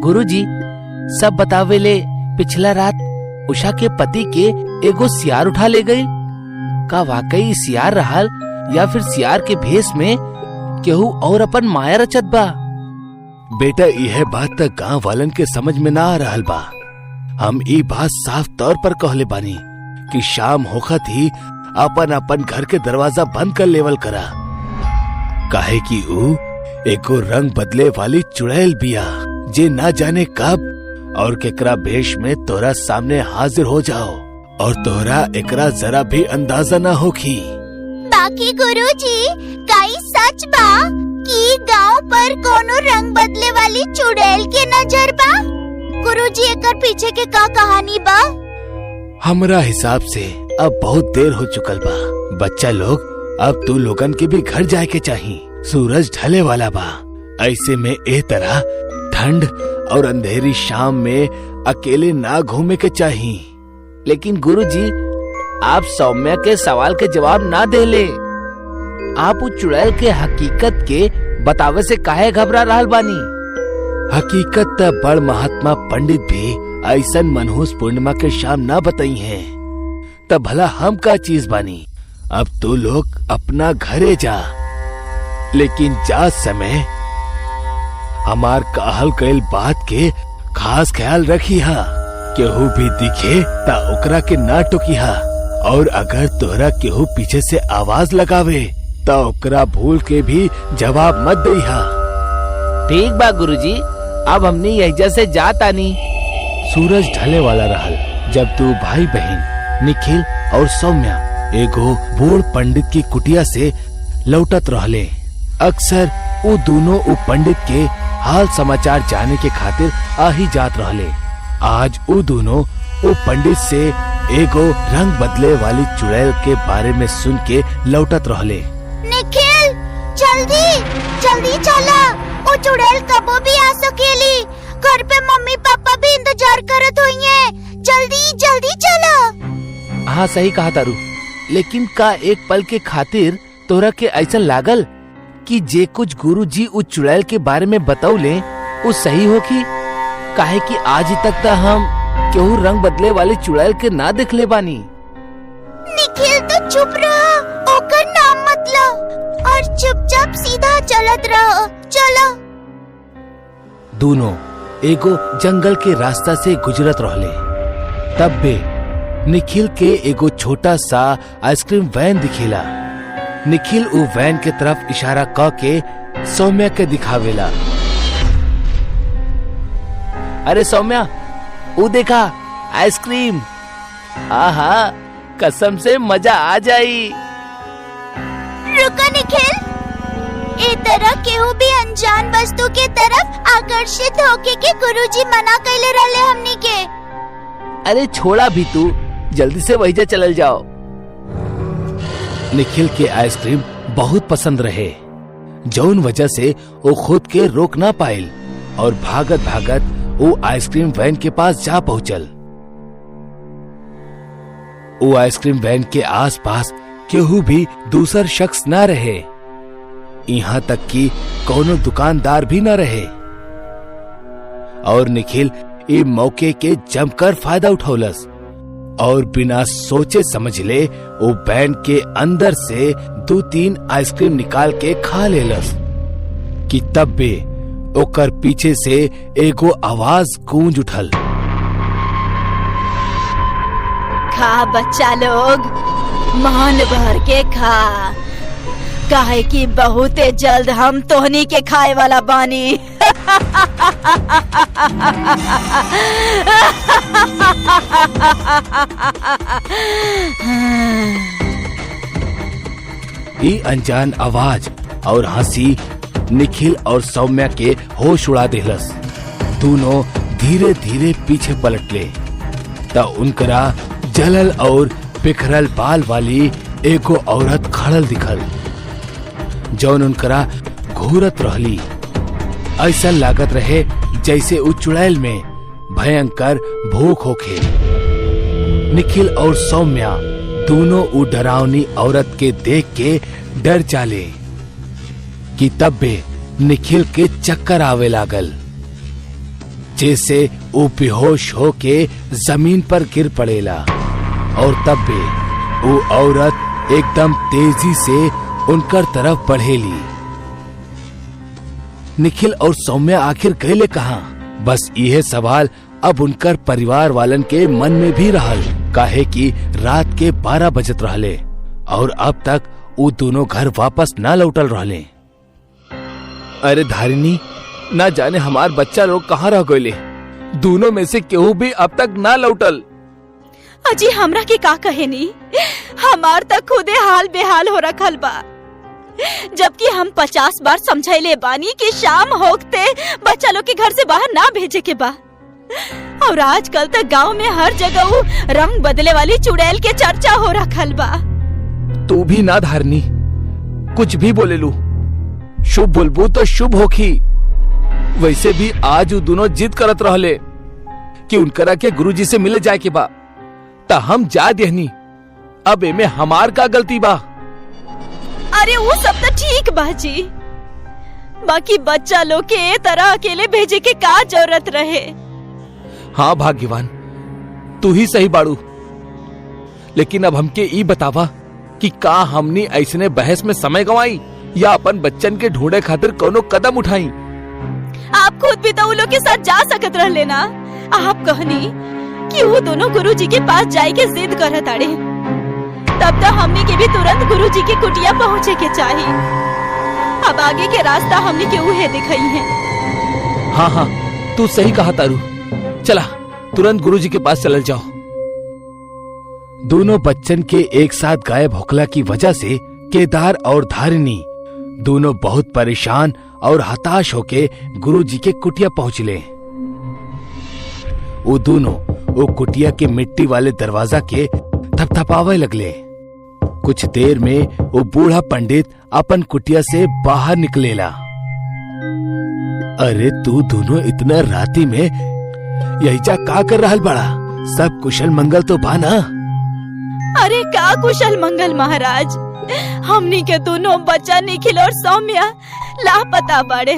गुरुजी सब बतावेले पिछला रात उषा के पति के एगो सियार उठा ले गई। का वाकई सियार रहल या फिर सियार के भेष में केहू और अपन माया रचत बा? बेटा, यह बात त गांव वालन के समझ में ना आ रहल बा। हम ई बात साफ तौर पर कहले बानी कि शाम होखत ही अपन अपन घर के दरवाजा बंद कर लेवल करा, काहे कि ऊ एगो रंग बदले वाली चुड़ैल बिया जे ना जाने कब और केकरा भेष में तोरा सामने हाजिर हो जाओ और तोरा एकरा जरा भी अंदाजा ना होखी। बाकी गुरुजी, काई सच बा कि गांव पर कोनो रंग बदले वाली चुड़ैल के नजर बा? गुरुजी, एकर पीछे के का कहानी बा? हमरा हिसाब से अब बहुत देर हो चुकल बा। बच्चा लोग, अब तू लोगन के भी घर जाए के चाही। सूरज ढले वाला बा। ऐसे में ए तरह ठंड और अंधेरी शाम में अकेले ना घूमे के चाही। लेकिन गुरुजी, आप सौम्या के सवाल के जवाब ना देले। आप उ चुड़ैल के हकीकत के बतावे से काहे घबरा रहल बानी? हकीकत त बड़ महात्मा पंडित भी ऐसन मनहूस पूर्णिमा के शाम ना बताई हैं, तब भला हम का चीज बानी। अब तू लोग अपना घरे जा, लेकिन जा समय हमार कहल गइल बात के खास ख्याल रखी हा। केहू भी दिखे ता ओकरा के ना टोकी हा, और अगर तोहरा केहू पीछे से आवाज लगावे ता ओकरा भूल के भी जवाब मत दई हा। ठीक बा गुरुजी, अब हमनी यहिजा से जातानी। सूरज ढले वाला रहल जब दो भाई बहन निखिल और सौम्या एगो बूढ़ पंडित की कुटिया से लौटत रहले। अक्सर वो दोनों उ पंडित के हाल समाचार जाने के खातिर आ ही जात रहले। आज वो दोनों वो पंडित से एगो रंग बदले वाली चुड़ैल के बारे में सुन के लौटत रहले। निखिल, जल्दी जल्दी चला, वो चुड़ैल कबो भी आ सकेली। घर पे मम्मी पापा भी इंतजार करत होइए। जल्दी जल्दी चला। हाँ सही कहा तारू, लेकिन का एक पल के खातिर तोरा के ऐसा लागल कि जे कुछ गुरुजी उ चुड़ैल के बारे में बतौले वो सही हो की? काहे कि आज तक त हम केहू रंग बदले वाले चुड़ैल के ना देखले बानी। निखिल तो चुप रहा, ओकर नाम मत लो और चुपचाप सीधा चलत रहो। चलो। दोनों एगो जंगल के रास्ता से गुजरत रहले। तब बे निखिल के एगो छोटा सा आइसक्रीम वैन दिखेला। निखिल उ वैन के तरफ इशारा क के सौम्या के दिखावेला। अरे सौम्या, उ देखा आइसक्रीम। आहा, कसम से मजा आ जाई। रुको निखिल, ए तरह केहू भी अनजान वस्तु के तरफ आकर्षित होके के गुरुजी मना कैले रहले हमनी के। अरे छोड़ा भी, तू जल्दी से वही जा चलल जाओ। निखिल के आइसक्रीम बहुत पसंद रहे, जौन वजह से वो खुद के रोक ना पाइल और भागत भागत वो आइसक्रीम वैन के पास जा पहुंचल। वो आइसक्रीम वैन के आसपास केहू भी दूसर शख्स ना रहे, यहाँ तक कि कोनो दुकानदार भी ना रहे। और निखिल ए मौके के जमकर फायदा उठौलस और बिना सोचे समझ ले वो वैन के अंदर से 2-3 आइसक्रीम निकाल के खा लेलस कि तब बे ओकर पीछे से एगो आवाज गूंज उठल। खा बच्चा लोग, मन भर के खा, काहे कि बहुते जल्द हम तोहनी के खाए वाला बानी। ई अनजान आवाज और हंसी निखिल और सौम्या के होश उड़ा देहलस। दोनों धीरे धीरे पीछे पलटले त उनकरा जलल और बिखरल बाल वाली एगो औरत खड़ल दिखल, जौन उनकरा घूरत रहली। ऐसा लागत रहे जैसे उ चुड़ैल में भयंकर भूख होखे। निखिल और सौम्या दोनों उ डरावनी औरत के देख के डर चाले कि तब बे निखिल के चक्कर आवे लागल। जैसे वो बेहोश होके जमीन पर गिर पड़ेला। और तब भी वो औरत एकदम तेजी से उनकर तरफ बढ़ेली। निखिल और सौम्या आखिर गए कहाँ? बस यह सवाल अब उनकर परिवार वालन के मन में भी रहल, काहे कि रात के 12 बजत रहले और अब तक वो दोनों घर वापस ना लौटल रहले। अरे धारिणी, ना जाने हमार बच्चा लोग कहाँ रह गए, दोनों में से केहू भी अब तक ना लौटल। अजी हमरा के का कहे नी, हमार तक खुदे हाल बेहाल हो रखल बा, जबकि हम 50 बार समझैले बानी कि शाम होते बच्चा लोग के घर से बाहर ना भेजे के बा। और आजकल तक गांव में हर जगह वो रंग बदले वाली चुड़ैल के चर्चा हो रखल बा। तू भी ना धारनी, कुछ भी बोले लू, शुभ बोलबू तो शुभ होखी। वैसे भी आज वो दोनों जिद करत रहले कि उनकरा के गुरुजी से मिले जाए के बा, ता हम जा देहनी। अब एमे हमार का गलती बा? अरे वो सब तो ठीक बा जी, बाकी बच्चा लोग के ए तरह अकेले भेजे के का जरूरत रहे। हाँ भाग्यवान, तू ही सही बाड़ू, लेकिन अब हमके ई बतावा कि का हमनी ऐसने बहस में समय गवाई या अपन बच्चन के ढूंढे खातिर कोनो कदम उठाई। आप खुद भी तो उन लोग के साथ जा सकत रहले ना। आप कहनी कि वो दोनों गुरुजी के पास जाए के जिद करत आड़े, तब तो हमनी के भी तुरंत गुरुजी के कुटिया पहुँचे के चाहिए। अब आगे के रास्ता हमनी के उहे दिखाई है। हाँ हाँ, तू सही कहा तारू, चला तुरंत गुरुजी के पास चलल जाओ। दोनों बच्चन के एक साथ गायब होखला की वजह से केदार और धारिणी दोनों बहुत परेशान और हताश होके गुरुजी के कुटिया पहुँचले। वो दोनों वो कुटिया के मिट्टी वाले दरवाजा के थपथपावे लगले। कुछ देर में वो बूढ़ा पंडित अपन कुटिया से बाहर निकलेला। अरे तू दोनों इतना राती में यही जा का कर रहल बड़ा? सब कुशल मंगल तो बा ना? अरे का कुशल मंगल महाराज, हमनी के दोनों बच्चा निखिल और सौम्या लापता बाड़े।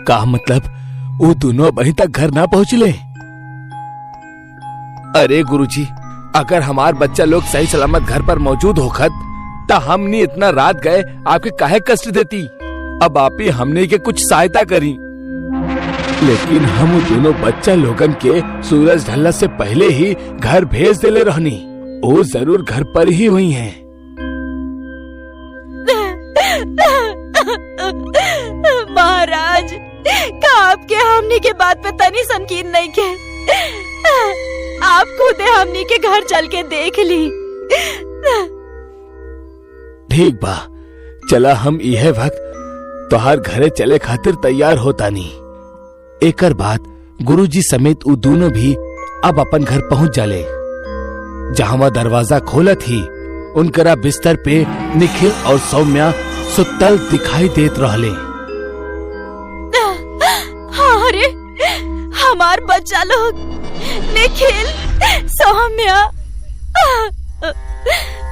का मतलब वो दोनों अभी तक घर ना पहुँचले? अरे गुरुजी, अगर हमार बच्चा लोग सही सलामत घर पर मौजूद होखत ता हमनी इतना रात गए आपके काहे कष्ट देती। अब आप ही हमने के कुछ सहायता करी। लेकिन हम दोनों बच्चा लोगन के सूरज ढलने से पहले ही घर भेज देले रहनी, वो जरूर घर पर ही हुई हैं। महाराज, का आपके हमनी के बात पे तनी संकीन नहीं के? आप खुद हमनी के घर चल के देख ली। ठीक बा, चला हम यह वक्त तोहार घरे चले खातिर तैयार होता नहीं। एकर बाद गुरुजी समेत उ दोनों भी अब अपन घर पहुंच जाले। जहां दरवाजा खोलत ही उनकरा बिस्तर पे निखिल और सौम्या सुतल दिखाई देत रहले। अरे हमार बच्चा लोग निखिल, सौम्या,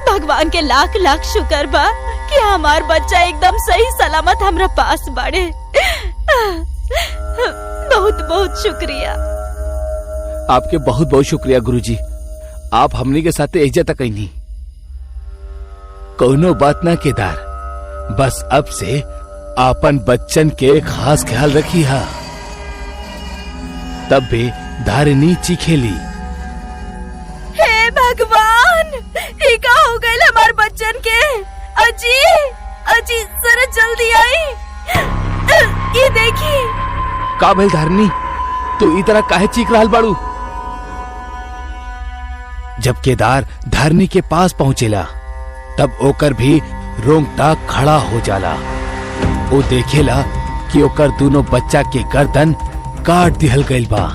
भगवान के लाख लाख शुक्र बा कि हमार बच्चा एकदम सही सलामत हमरा पास बाड़े। बहुत बहुत शुक्रिया आपके, बहुत बहुत शुक्रिया गुरुजी, आप हमनी के साथ एजा तक नहीं। कोनो बात ना केदार, बस अब से आपन बच्चन के खास ख्याल रखी हा। तब भी धारिणी चीखेली, हे भगवान, ये का हो गइल हमार बच्चन के? अजी अजी जरा जल्दी आई, ये देखी। का भइल धारिणी, तू ई तरह काहे चीख रहल बाड़ू? जब केदार धारिणी के पास पहुंचेला तब ओकर भी रोंगटा खड़ा हो जाला। वो देखेला कि ओकर दोनों बच्चा के गर्दन काट दिहल गइल बा।